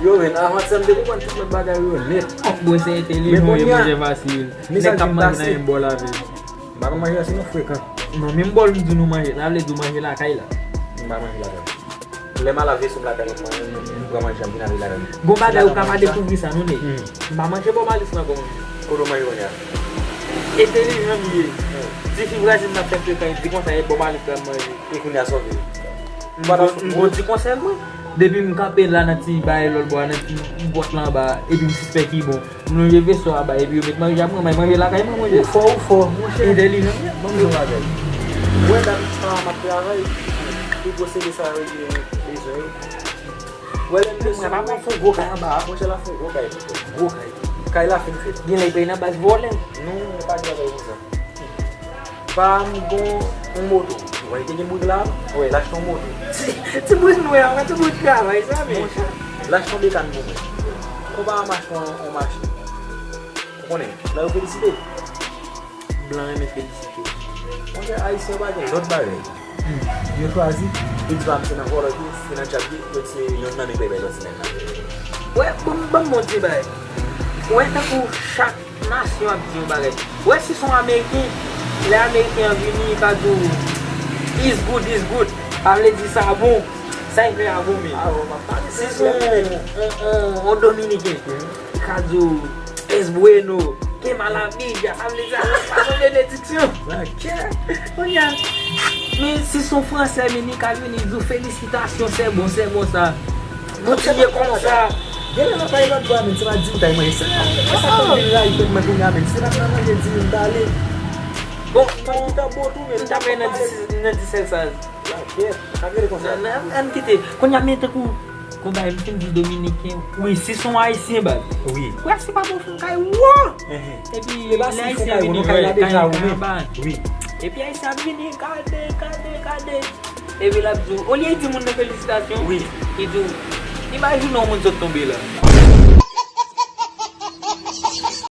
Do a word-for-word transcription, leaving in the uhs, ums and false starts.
Yo, men, avan sa, m te konprann tout lòt bagay yo nèt. Bon, se entelijan, yo manje fasil. Nèg k ap manje nan menm bò lavi. M pa konn manje la, se nou frekan. Non, menm bòl m di nou manje, sa vle di w manje lakay la. M pa manje lakay. Lè m al lave sou m lakay, m pran manje, m vin ale lakay. Gon bagay ou ka pa dekouvri sa, non, nèg. M pa manje bò Malis nan kòm. Kote w manje kounye a? Entelijan m ye. Ti fi vwazin nan fè frekan, di konsa, e bò Malis la m manje. E kounye a, sa w vle? M gon ti konsèy, mwen. Depi m kanpe la nan ti bay lòt bò a, nan ti gwòt la anba, epi m sispèk li bon. M lonje veso a bay, epi yo met manje a mwen, manje lakay mwen, manje. Ou fò, ou fò, monchè. Entelijan. Ban m di w yon bagay. Ou wè dat sa a m ap travay, pou posede sa yo gen bezwen yo. Ou wè lè m bezwen. Mwen pa konn fè yon gwo kay anba a. Monchè, l ap fè yon gwo kay, monchè. Gwo kay. Kay la fin fèt. Gen lè l peye nan baz vòlè. Non, pa gen bagay konsa. Pa m gon yon moto. Wè, li te gen brik la. Wè, l achte yon moto. Ti, ti brik nwè a, ti brik travay sa, men. Monchè, l achte yon bekàn pou mwen. Konpa a m achte yon, yon machin. Ou konnen, la yo felisite. Blan renmen felisite. Monchè, Ayisyen yo pa gen lòt bagay. Yo chwazi, yo di pa m se nan vòlò l ye, se nan djab l ye, yo se youn nan nèg la bay lòt semèn nan. Wè, ban m, ban m bon ti bagay. Wè, tankou chak nasyon ap di yon bagay. Wè, si se yon Ameriken, lè Ameriken an vini, li ka di w, "It's good, it's good." Sa vle di sa bon, sa l fè a bon, men. Si se yon, yon, yon, yon Dominiken, li ka di w, "Es bueno, que maravilla." Sa vle di, "Ah, sa se yon benediksyon." Kounye a, men si se yon Fransè, men li ka vini, li di w, "Félicitations, c'est bon, c'est bon, ça." Kontinye konsa. Gen lè m ap pale lòt bò a, men se pa di m ta manje. Se sa k fè m vin rayi tèt mwen kounye a, men se pa nan manje di m ta ale. Bon, bon, m ta pale nan disèt, nan disèt sa. Lakèt, pa rele konsa. Nan, nan, ann kite. Kounye a, men tankou, konba, m fin di Dominiken, wi, si se yon Ayisyen, baz. Wi. Wè, se pa bon fè yon kay, wo! Epi, lè Ayisyen vini, wè, kay la deja anba. Wi. Epi Ayisyen ap vini, gade, gade, gade. Epi l ap di w, olye l di moun nan felisitasyon, wi, li di w, imajine yon moun sot tonbe la.